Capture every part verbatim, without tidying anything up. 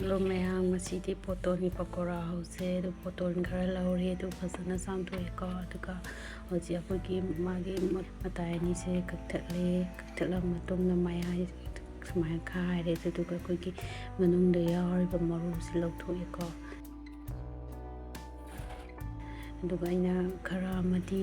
Hello ꯃꯌꯥꯝ, ꯉꯁꯤꯗꯤ ꯄꯣꯇꯣꯟꯒꯤ ꯄꯀꯣꯔꯥ ꯍꯧꯁꯦ꯫ ꯑꯗꯨ ꯄꯣꯇꯣꯟ ꯈꯔ ꯂꯧꯔꯦ, ꯑꯗꯨ ꯐꯖꯅ ꯆꯥꯝꯊꯣꯛꯑꯦꯀꯣ꯫ ꯑꯗꯨꯒ ꯍꯧꯖꯤꯛ ꯑꯩꯈꯣꯏꯒꯤ ꯃꯥꯒꯤ ꯃꯇꯥꯏ ꯑꯅꯤꯁꯦ ꯀꯛꯊꯠꯂꯦ꯫ ꯀꯛꯊꯠꯂꯕ ꯃꯇꯨꯡꯗ ꯃꯌꯥꯏ ꯁꯨꯃꯥꯏꯅ ꯈꯥꯏꯔꯦ꯫ ꯑꯗꯨꯗꯨꯒ ꯑꯩꯈꯣꯏꯒꯤ ꯃꯅꯨꯡꯗ ꯌꯥꯎꯔꯤꯕ ꯃꯔꯨꯁꯦ ꯂꯧꯊꯣꯛꯑꯦꯀꯣ꯫ ꯑꯗꯨꯒ ꯑꯩꯅ ꯈꯔ ꯑꯃꯗꯤ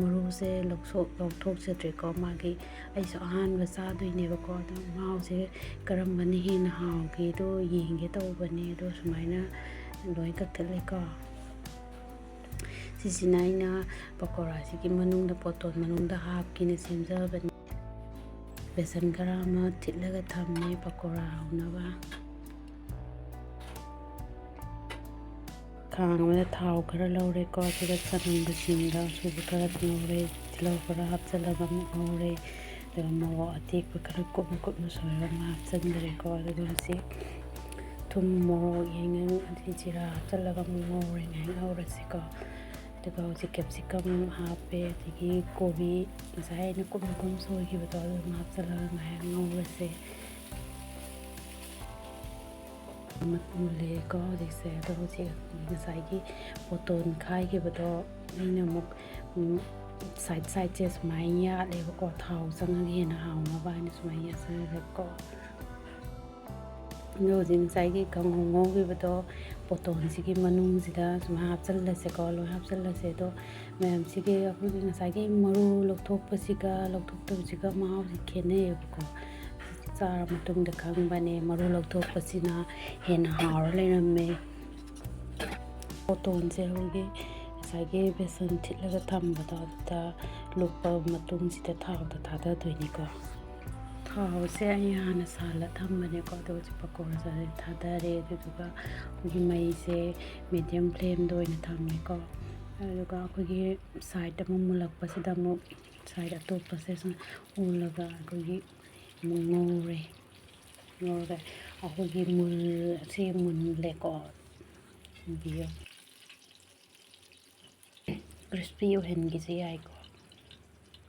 ꯃꯔꯨꯁꯦ ꯂꯧꯊꯣꯛ-, ꯂꯧꯊꯣꯛꯆꯗ꯭ꯔꯦꯀꯣ꯫ ꯃꯥꯒꯤ ꯑꯩꯁꯨ ꯑꯍꯥꯟꯕ ꯆꯥꯗꯣꯏꯅꯦꯕꯀꯣ꯫ ꯑꯗꯣ ꯃꯍꯥꯎꯁꯦ ꯀꯔꯝꯕꯅ ꯍꯦꯟꯅ ꯍꯥꯎꯒꯦꯗꯣ ꯌꯦꯡꯒꯦ ꯇꯧꯕꯅꯦ꯫ ꯑꯗꯣ ꯁꯨꯃꯥꯏꯅ ꯂꯣꯏ ꯀꯛꯊꯠꯂꯦꯀꯣ꯫ ꯁꯤꯁꯤꯅ ꯑꯩꯅ ꯄꯀꯣꯔꯥꯁꯤꯒꯤ ꯃꯅꯨꯡꯗ, ꯄꯣꯇꯣꯟ ꯃꯅꯨꯡꯗ ꯍꯥꯞꯀꯦꯅ ꯁꯦꯝꯖꯕꯅꯤ꯫ ꯕꯦꯁꯟ ꯈꯔ ꯑꯃ ꯊꯤꯠꯂꯒ ꯊꯝꯃꯦ ꯄꯀꯣꯔꯥ ꯍꯧꯅꯕ꯫ ꯈꯥꯡ ꯑꯃꯗ ꯊꯥꯎ ꯈꯔ ꯂꯧꯔꯦꯀꯣ, ꯑꯗꯨꯒ ꯆꯅꯝꯒ ꯁꯤꯡꯒ ꯑꯁꯨꯕ ꯈꯔ ꯉꯧꯔꯦ, ꯇꯤꯜꯍꯧ ꯈꯔ ꯍꯥꯞꯆꯤꯜꯂꯒ ꯑꯃꯨꯛ ꯉꯧꯔꯦ꯫ ꯑꯗꯨꯒ ꯃꯣꯔꯣꯛ ꯑꯇꯦꯛꯄ ꯈꯔ ꯀꯨꯞꯅ ꯀꯨꯞꯅ ꯁꯣꯏꯔꯒ ꯑꯃ ꯍꯥꯞꯆꯤꯟꯈ꯭ꯔꯦꯀꯣ꯫ ꯑꯗꯨꯒ ꯍꯧꯖꯤꯛ ꯊꯨꯝ, ꯃꯣꯔꯣꯛ, ꯌꯥꯏꯉꯪ, ꯑꯗꯩ ꯖꯤꯔꯥ ꯍꯥꯞꯆꯤꯜꯂꯒ ꯑꯃꯨꯛ ꯉꯧꯔꯦ, ꯉꯥꯏꯍꯥꯛ ꯉꯧꯔꯁꯤꯀꯣ꯫ ꯑꯗꯨꯒ ꯍꯧꯖꯤꯛ ꯀꯦꯞꯁꯤꯀꯝ ꯑꯃꯨꯛ ꯍꯥꯞꯄꯦ, ꯑꯗꯒꯤ ꯀꯣꯕꯤ ꯉꯁꯥꯏ ꯑꯩꯅ ꯀꯨꯞꯅ ꯀꯨꯞꯅ ꯁꯣꯏꯈꯤꯕꯗꯣ ꯑꯗꯨ ꯑꯃꯨꯛ ꯍꯥꯞꯆꯤꯜꯂꯒ ꯉꯥꯏꯍꯥꯛ ꯉꯧꯔꯁꯦ꯫ ꯃꯨꯜꯂꯦꯀꯣ ꯍꯧꯖꯤꯛꯁꯦ꯫ ꯑꯗꯣ ꯍꯧꯖꯤꯛ ꯉꯁꯥꯏꯒꯤ ꯄꯣꯇꯣꯟ ꯈꯥꯏꯈꯤꯕꯗꯣ ꯑꯩꯅ ꯑꯃꯨꯛ, ꯎꯝ, ꯁꯥꯏꯠ ꯁꯥꯏꯠꯁꯦ ꯁꯨꯃꯥꯏꯅ ꯌꯥꯜꯂꯦꯕꯀꯣ, ꯊꯥꯎ ꯆꯪꯉꯒ ꯍꯦꯟꯅ ꯍꯥꯎꯅꯕ ꯍꯥꯏꯅ ꯁꯨꯃꯥꯏꯅ ꯌꯥꯜꯂꯦꯕꯀꯣ꯫ ꯑꯗꯣ ꯍꯧꯖꯤꯛ ꯉꯁꯥꯏꯒꯤ ꯀꯥꯡꯍꯧ ꯉꯧꯈꯤꯕꯗꯣ ꯄꯣꯇꯣꯟꯁꯤꯒꯤ ꯃꯅꯨꯡꯁꯤꯗ ꯁꯨꯃꯥꯏꯅ ꯍꯥꯞꯆꯤꯜꯂꯁꯦꯀꯣ, ꯂꯣꯏ ꯍꯥꯞꯆꯤꯜꯂꯁꯦ꯫ ꯑꯗꯣ ꯃꯌꯥꯝꯁꯤꯒꯤ ꯑꯩꯈꯣꯏꯒꯤ ꯉꯁꯥꯏꯒꯤ ꯃꯔꯨ ꯂꯧꯊꯣꯛꯄꯁꯤꯒ ꯂꯧꯊꯣꯛꯇꯕꯁꯤꯒ ꯃꯍꯥꯎꯁꯤ ꯈꯦꯠꯅꯩꯌꯦꯕꯀꯣ꯫ ꯆꯥꯔ ꯃꯇꯨꯡꯗ ꯈꯪꯕꯅꯦ, ꯃꯔꯨ ꯂꯧꯊꯣꯛꯄꯁꯤꯅ ꯍꯦꯟꯅ ꯍꯥꯎꯔ ꯂꯩꯔꯝꯃꯦ꯫ ꯄꯣꯇꯣꯟꯁꯦ ꯑꯩꯈꯣꯏꯒꯤ ꯉꯁꯥꯏꯒꯤ ꯕꯦꯁꯟ ꯊꯤꯠꯂꯒ ꯊꯝꯕꯗꯣ ꯑꯗꯨꯗ ꯂꯨꯞꯄ ꯃꯇꯨꯡꯁꯤꯗ ꯊꯥꯎꯗ ꯊꯥꯗꯗꯣꯏꯅꯤꯀꯣ꯫ ꯊꯥꯎꯁꯦ ꯑꯩ ꯍꯥꯟꯅ ꯁꯥꯍꯜꯂ ꯊꯝꯕꯅꯦꯀꯣ, ꯑꯗꯣ ꯍꯧꯖꯤꯛ ꯄꯀꯣꯔꯥꯁꯦ ꯊꯥꯗꯔꯦ꯫ ꯑꯗꯨꯗꯨꯒ ꯑꯩꯈꯣꯏꯒꯤ ꯃꯩꯁꯦ ꯃꯦꯗꯤꯌꯝ ꯐ꯭ꯂꯦꯝꯗ ꯑꯣꯏꯅ ꯊꯝꯃꯦꯀꯣ꯫ ꯑꯗꯨꯒ ꯑꯩꯈꯣꯏꯒꯤ ꯁꯥꯏꯠ ꯑꯃ ꯃꯨꯜꯂꯛꯄꯁꯤꯗ ꯑꯃꯨꯛ ꯁꯥꯏꯠ ꯑꯇꯣꯞꯄꯁꯦ ꯁꯨꯝ ꯑꯣꯜꯂꯒ ꯑꯩꯈꯣꯏꯒꯤ ꯑꯃꯨꯛ ꯉꯧꯔꯦ꯫ ꯉꯧꯔꯒ ꯑꯩꯈꯣꯏꯒꯤ ꯃꯨꯜ-, ꯁꯤ ꯃꯨꯜꯂꯦꯀꯣ꯫ ꯌꯦꯡꯕꯤꯌꯨ꯫ ꯀ꯭ꯔꯤꯁꯄꯤ ꯑꯣꯏꯍꯟꯒꯦꯁꯨ ꯌꯥꯏꯀꯣ꯫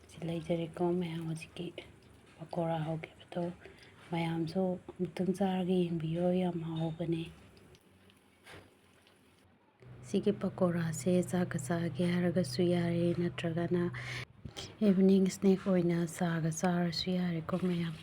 ꯁꯤ ꯂꯩꯖꯔꯦꯀꯣ ꯃꯌꯥꯝ, ꯍꯧꯖꯤꯛꯀꯤ ꯄꯀꯣꯔꯥ ꯍꯧꯈꯤꯕꯗꯣ꯫ ꯃꯌꯥꯝꯁꯨ ꯑꯃꯨꯛꯇꯪ ꯆꯥꯔꯒ ꯌꯦꯡꯕꯤꯌꯣ, ꯌꯥꯝ ꯍꯥꯎꯕꯅꯦ꯫ ꯁꯤꯒꯤ ꯄꯀꯣꯔꯥꯁꯦ ꯆꯥꯒ ꯆꯥꯒꯦ ꯍꯥꯏꯔꯒꯁꯨ ꯌꯥꯔꯦ, ꯅꯠꯇ꯭ꯔꯒꯅ evening snack ꯑꯣꯏꯅ ꯆꯥꯒ ꯆꯥꯔꯁꯨ ꯌꯥꯔꯦꯀꯣ ꯃꯌꯥꯝ꯫